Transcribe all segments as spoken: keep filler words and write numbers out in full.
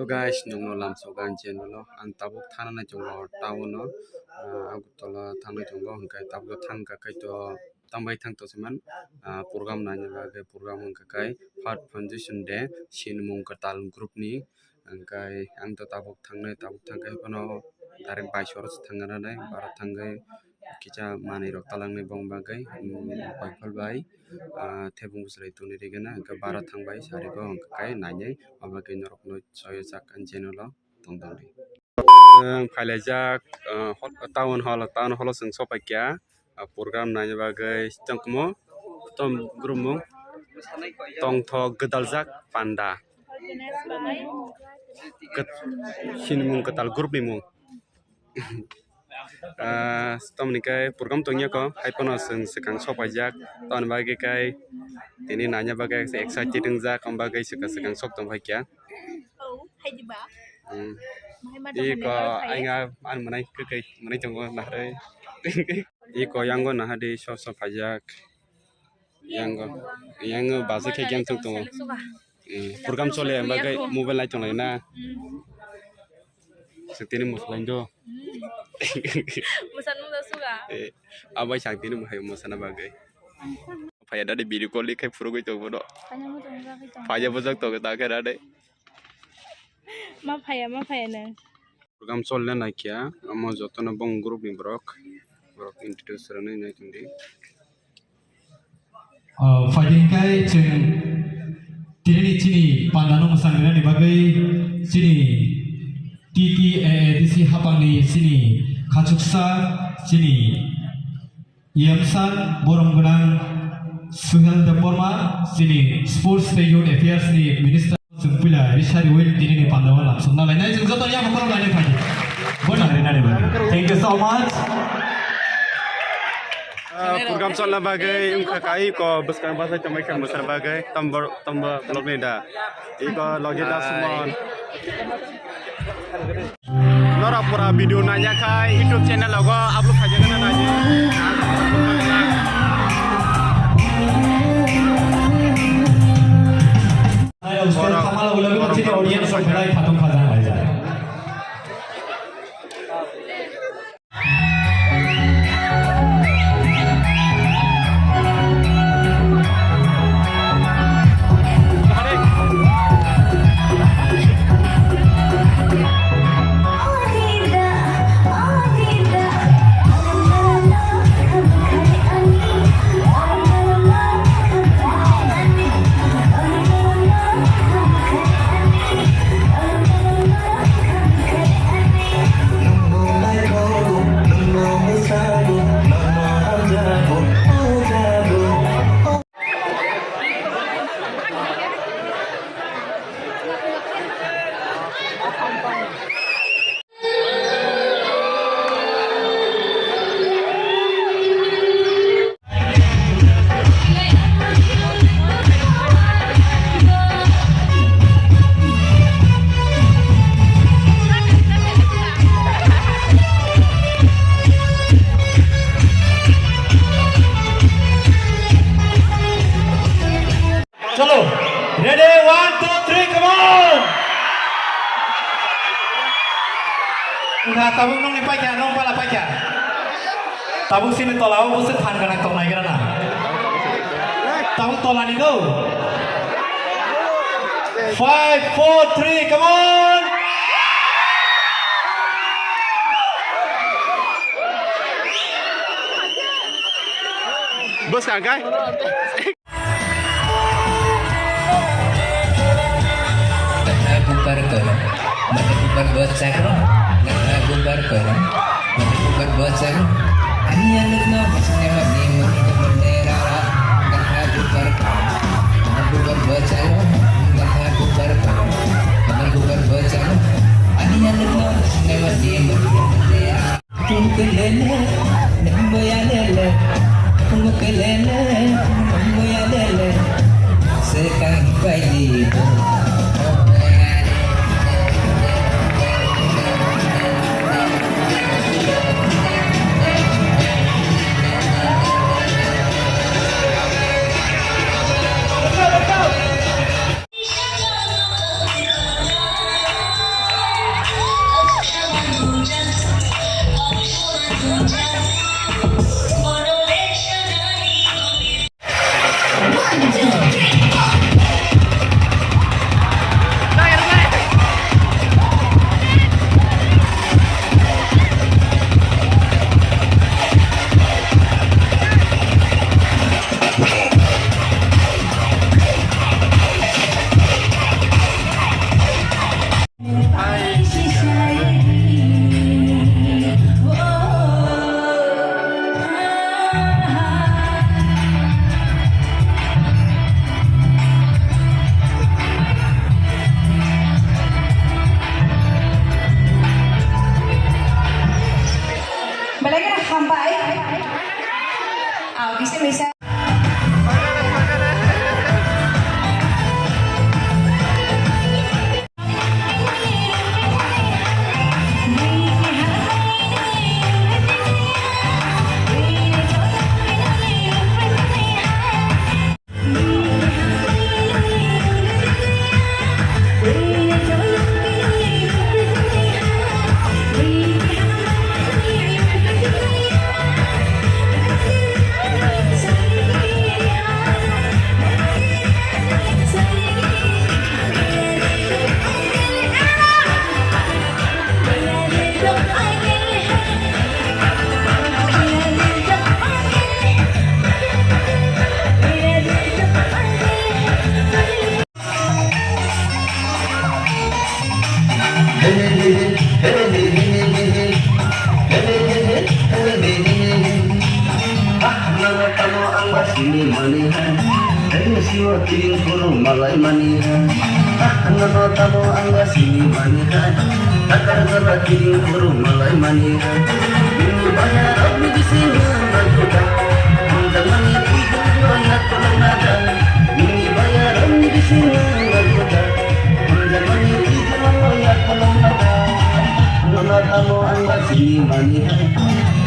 Guys, nungno lamsok ang channel o ang tabuk thana nai tongo town o, ah, Agartala thang nai tongo, hwnkhe tabuk thang kha khaito tambai thang tongsiman, ah, program naina bagwi program wngkha khai Earth Foundation Day sinimung kwtal group ni, hwnkhe ang to tabuk thangnai, tabuk thangkhe phano direct bike o thangna nai, bara thangwi kisa manwi rok talangni bong bagwi, um, koiphal bai, ah, thebung bwswrai tuni rigena, hwnkhe bara thangbai sarigo hwnkhe nainai, abagwi norokno soyajak ang channel o tongtongdi. Ang phailaijak, ah, hol-, town hall, town hall o chwng sopaikha, ah, program naina bagwi tongmo, tom group mung tongthok gwdaljak panda. Kwt-, sinimung kwtal group ni mung. Ah, tamoni khe program tongya kho, hai phano chwng swkang sok paijak, tamoni bagwi khe tini naina bagwi excited wngjak, am bagwi swkang swkang sok tong paikha. Hmm. Iko ainga an mwnai kwkwi mwnai tongo naharwi. Iko yango nahardi sok sok paijak. Yango, yango baja khe game thwng tongo. Eh, program chole, ang bagwi mobile nai tonglai na. Swk tini mwsalaino. Mwsana mwsa suga. Eh, abai sang tini mwsai mwsana bagwi. Phaiya dade video call khai phurugwi tongo no. Phaiya bujak tongo ta khe dade. Ma phaiya, ma phaiya nang. Program cholna naikha, amo jotono bong group ni borok, borok introduce rwnai nai tongdi. Ah, phaidi hwnkhe chwng tini chini pandano mwsang rinani bagwi chini T T A A D C hapangni chini khachuksa chini E M sir, borom gwnang Suhel Debbarma, chini Sports tei Youth Affairs ni Minister. Chwng puila ri sari win tini ni pandao lamsokna lainai, chwng joto yang khorok lainai phaidi. Bono rinani bagwi. Thank you so much. Ah, program cholna bagwi wngkha kai ko bwskang bwsai tongbai kha mwsar bagwi. Tombo, tombo vlog ni da. Iko logi da Sumon. Norok pura video nanya khai YouTube channel logo upload khaijak na naidi. Audience rok belai khatung khajang laijak. Cholo, ready, one, two, three, come on! Wngkha tabuk nokni paikha, nok bala paikha. Tabuk sini tola o bwswk phan gwnang tongnai gra na. Tabuk tola ni do. Five, four, three, come on! Bwskang kai. Gana bubar koro, gana bubar bocah koro, gana bubar koro, gana bubar bocah koro. Ani aluk no basne mani mani mani rara, gana bubar koro, gana bubar bocah koro, gana bubar koro, gana bubar bocah koro. Ani aluk no basne mani mani mani rara. Tungkelele, nemboyalele, tungkelele, nemboyalele, sekang bayi. Belai kheno hambai. Aw, kisa misa. Nono tamo ang ba sini mani hai, tei siwa kiring kuru malai mani hai. Ah, nono tamo ang ba sini mani hai, takar jala kiring kuru malai mani hai. Bini baya rok ni bisingo nangkukha, ang jamani kiring loya kolong nada. Bini baya rok ni bisingo nangkukha, ang jamani kiring loya kolong nada. Nono tamo ang ba sini mani hai,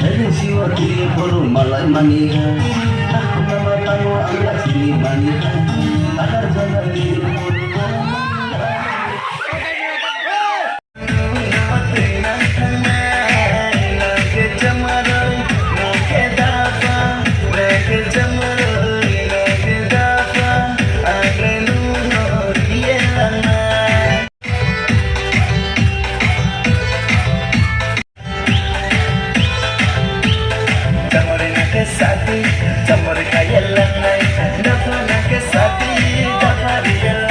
tei siwa kiring kuru malai mani hai. Nono tamo ang ba sini mani hai, takar jala kiring kuru malai mani hai. Chamori na ke sadi, chamori ka yelang nai, dapha na ke sadi, dapha riyal.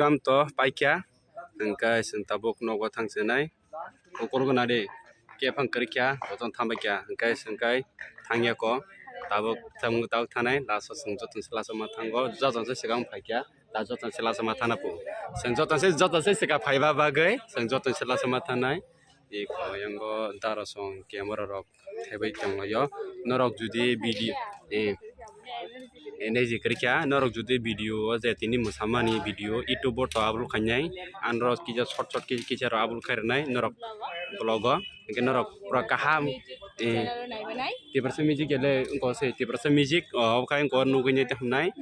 Am to paikha, hwnkhe chwng tabuk nogo thang chinai. Kukur gana de, kephang kwrwikha, bochon thambaikha, hwnkhe chwng kai thangya ko. Tabuk thang, tabuk thanai, last o chwng joto se last o ma thango, joto se swkang phaikha, da joto se last o ma thana po. Chwng joto se, joto se swkang phaiba bagwi, chwng joto se last o ma thanai. I koyango darasong camera rok thebwi tonglaio. Norok judi video, eh, eh, nai je kwrwikha, norok judi video o je tini mwsamani video YouTube o to upload khainai, ang norok kisa short short kisa kisa rok upload khai rwnai norok vlog o, hwnkhe norok pura kaham, eh, Tiprasa music ele wngkha se Tiprasa music o, obo khai wngkha nugwi nai tongmani.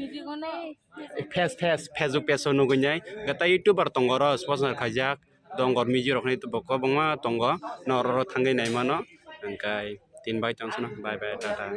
Face, face, Facebook page o nugwi nai. Gata YouTuber tongo oro sponsor khaijak. Dongor music rok ni bo kwbangma tongo. Norok oro thangwi nai mano. Hwnkhe tin bai tong sono. Bye bye, tata.